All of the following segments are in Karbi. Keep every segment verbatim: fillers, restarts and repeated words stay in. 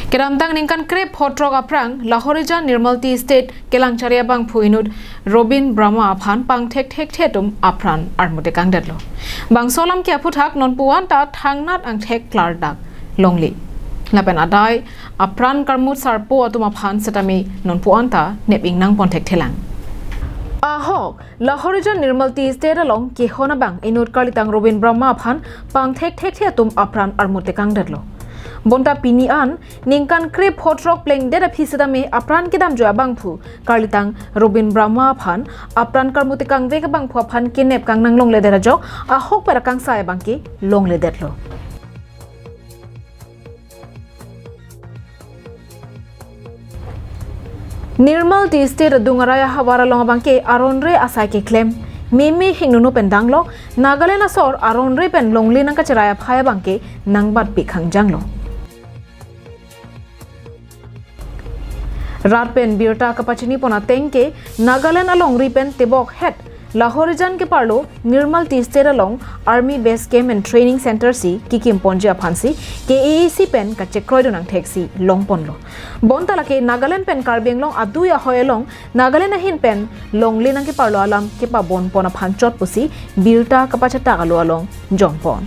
Kedamtang ningkan krepho throk aphrang Lahorijan Nirmal Tea Estate kelangchari abangphu inut Robin Brahma aphan pangthekthekthe atum apran armu tekangdetlo. Bangso alam ke aphuthak nonpu anta thangnat angthek klardak longle. Lapen adai apran karmut sarpo atum aphan setame nonpu anta nep ingnang pon thekthelang. Ahok, Lahorijan Nirmal Tea Estate along kehon abang inut karlitang Robin Brahma aphan pangthekthekthe atum apran armu tekangdetlo. Bonta pini an ningkan krepho throk plengdet aphi setame apran kedamjoi abangphu karlitang Robin Brahma aphan apran karmu tekangvek abangphu aphan kenep kangnang longledet ajok ahokpet akangsai abangke longledetlo. Nirmal Tea Estate adung arai ahavar along abangke aron-re asai keklem, meme hingnono pen danglo, Nagaland asor aron-re pen longle nangkacherai aphai abangke nangbatpi khangjanglo. Rat pen birta kapachini pon ateng ke Nagaland alongri pen tebok het Lahorijan keparlo Nirmal Tea Estate along Army Base Camp and Training Center si kikim ponji aphansi K A A C pen kachekroidun angthek si longponlo. Bonta lake Nagaland pen Karbi Anglong adui ahoi along Nagaland ahin pen longle nangkeparlo alam kepabon pon aphan chot pusi birta kapachetak alo along jongpon.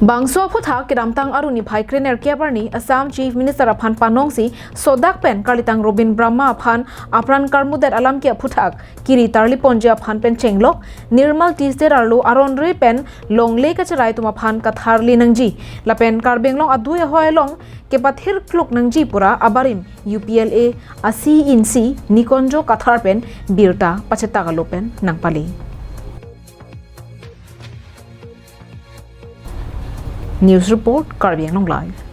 Bangso aphuthak kedamtang Arni phai krenerkep arni Assam Chief Minister aphan panongsi sodak pen karlitang Robin Brahma aphan apran karmudet alam ke aphuthak kiri tarli ponji aphan pen chenglok Nirmal Tea Estate arlo aron-re pen longle kacherai atum aphan katharli nangji lapen Karbi Anglong adui ahoi along kepathir kluk nangji pura abarim U P L A a C E insi Nikonjo Kathar pen birta pachetak alo pen nangpali. News report, Karbi Anglong Live.